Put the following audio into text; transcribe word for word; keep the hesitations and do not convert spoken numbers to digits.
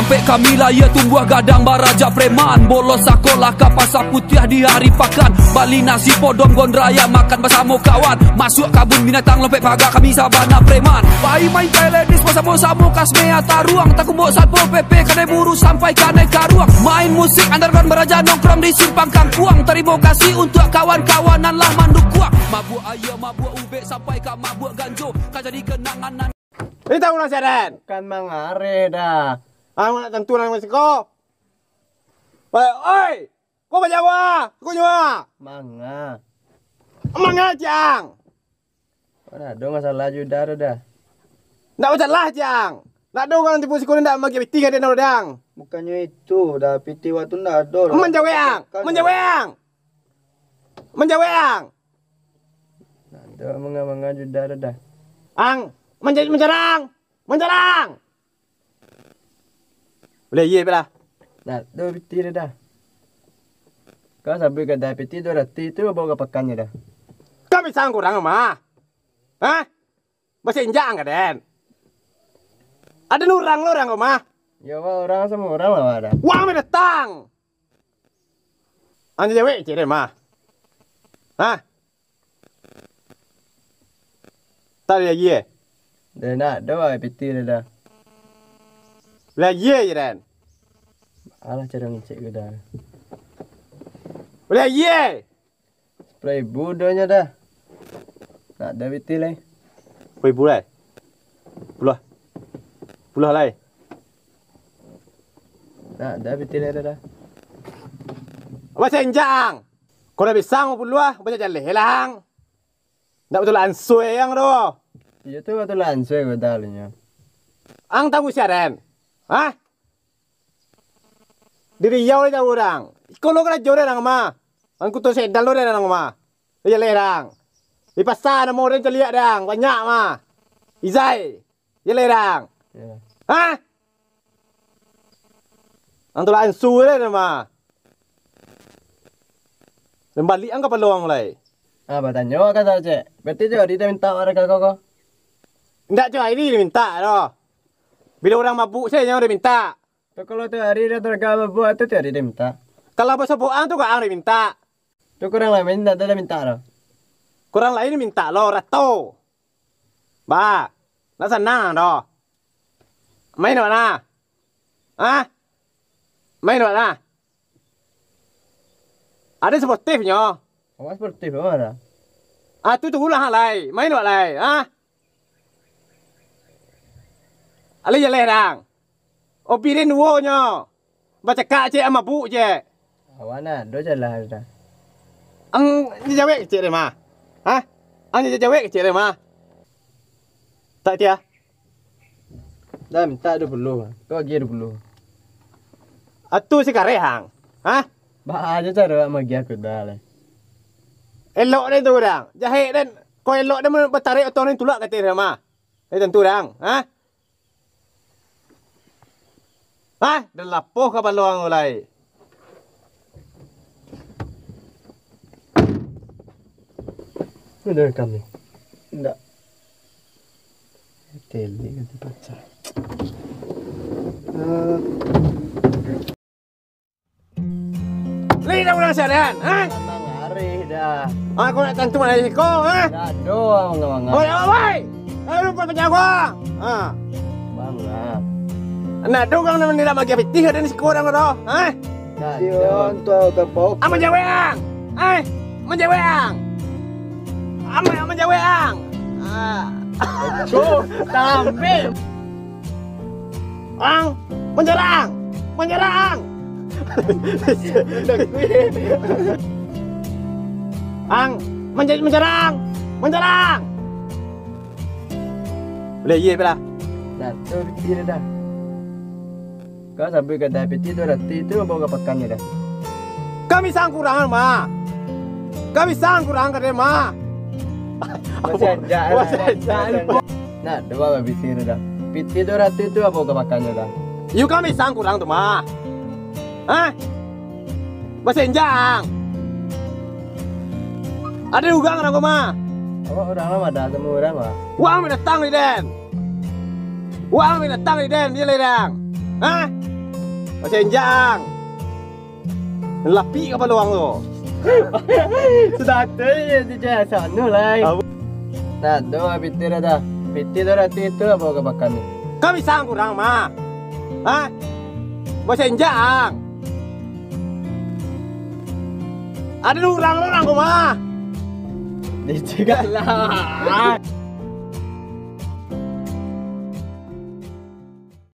Pek kami lahia tumbuah gadang baraja preman. Bolos sakolah ka pasar putiah di hari pakan. Bali nasi podom gondraya makan basamo kawan. Masuak kabun binatang lopek paga kami sabana preman. Pai main teledis basamo-samo kasmea taruang. Takumbok satpol P P kanai buru sampai kanai karuang. Main musik underground baraja nongkrong di simpang kangkuang. Tarimo kasih untuak kawan-kawan nan lah mandukuang. Mabuak aia, mabuak ubek sampai ka mabuak ganjo. Ka jadi kenangan nan Ini tahu nasihat, Den? Bukan mangareh dah. Ang nak tantu nang masih ko. Oi, oi! Ko bajawa, ko nyawa. Manga. Manga, Cang. Mana ada masalah juda tu dah. Ndak masalah, Cang. Ndak ada urang tipu siko ni ndak magi piti ka den orang. Bukannya itu, dah piti waktu ndak ada lah. Manjawek, Ang. Manjawek, Ang. Manjawek, Ang. Ndak ada manga-manga juda tu dah. Ang, manja-, manjarang. Manjarang. Boleh, iya, bela. Ndak ada piti tu dah. Kau sabuik ka dah piti tu rati tu bawa ka pakannya dah. Kami sanggup urang mah. Hah? Basenjang ka den. Ada urang lo urang mah. Ya, wah, urang sama urang lah ada. Wang datang. Ang jawek cik den mah. Hah? Tak ada lagi eh? Dah nak doa piti dah dah. Lagi eh, Jiran? Alah cara ngecek ke dah. Lagi eh? Sepuluh ribu doanya dah. Nak ada piti lai. Sepuluh ribu lai. Puluh. Puluh lai. Nak ada piti lai dah dah. Apa senjang? Kau dah bisa ngau puluh ah, banyak jaleh lah ang. Ndak batua langsua ang doh. Iyo tu batua langsua batua nyo. Ang tahu siaran? Hah? Di Riau lai tahu urang. Iko lo karajo dek urang mah. Angkutan sedan lo dek urang mah. Iyo leh urang. Di pasa namo urang caliak dang, banyak mah. Izai. Iyo leh urang. Iyo. Hah? Ang tu lah ansu dek urang mah. Dan baliak ang kapalo ang lai. Ah, batanyo ka tau, cek. Berarti jo ari dah minta warga kau ko? Ndak jo ari dah minta doh. Bila urang mabuk sajo urang minta. Tu kalau tu ari dah terga mabuk tu tiap ari dah minta. Kalau basobok ang tu ka ang dah minta. Tu kurang lain ndak ado dah minta doh. Kurang lain minta lo rato. Ba, nak sanang doh. Main wak nah. Hah? Main wak nah. Ada sportifnyo. Awak sportif awak dah. Ah, tu tu ulah lai. Main wak lai. Hah? Alai jaleh dang. Opirin duo nyo. Bacakak cek, mabuk cek. Awan ado jalan dah. Ang jajawek kecek deh mah. Hah? Ang jajawek kecek deh mah. Tak tia. Dah minta dua puluh. Kau agi dua puluh. Atu si kareh ang. Hah? Ba aja cara awak magi aku dah leh. Elok deh tu urang. Jahek deh. Kau elok deh batarik oto ni tulak kecek deh mah. Eh tentu urang. Hah? Hah? Dah lapoh kapalo ang lai. Udah rekam ni? Ndak. Tele nanti pacah. Eh. Lai dah urang sadar, ha? Mangareh dah. Ah, kau nak tantu mana siko, ha? Dah do, mangar-mangar. Oi, oi, oi! Ayo, lupa pecah gua. Ha. Mangar. Nak do urang nak bagi pitih ada ni siko urang tu, ha? Dah do. Dia tu kau. Ah, manjawek ang. Eh, manjawek ang. Amak manjawek ang. Ah. Go, tambik. Ang, manjarang! Manjarang! Ang, manja-, manjarang! Manjarang! Boleh, iya, bela. Dah, tu, dia dah. Kau sampai ka dah piti tu, rati tu, bawa ka pakan je dah. Kami sang kurang, mah. Kami sang kurang ka dia, mah. Masih ajak lah. Masih ajak. Nak, dua lah piti tu dah. Piti tu rati tu apa ka makan tu dah? Yu kami sang kurang tu mah. Hah? Basenjang. Ada urang nak mah. Awak urang lah, ada semua urang lah. Wang datang di den. Wang datang di den, dia ledang. Hah? Basenjak ang. Lapik kapalo ang tu. Sudah tu je, tu je, sano lai. Apo? Nah, tu lah pitih dah, dah. Pitih tu dah, tu, tu lah bawa ka bakar ni. Kau bisa ang kurang, mah? Ha? Basenjak ang. Ada urang, urang ko, mah? Dicegah lah.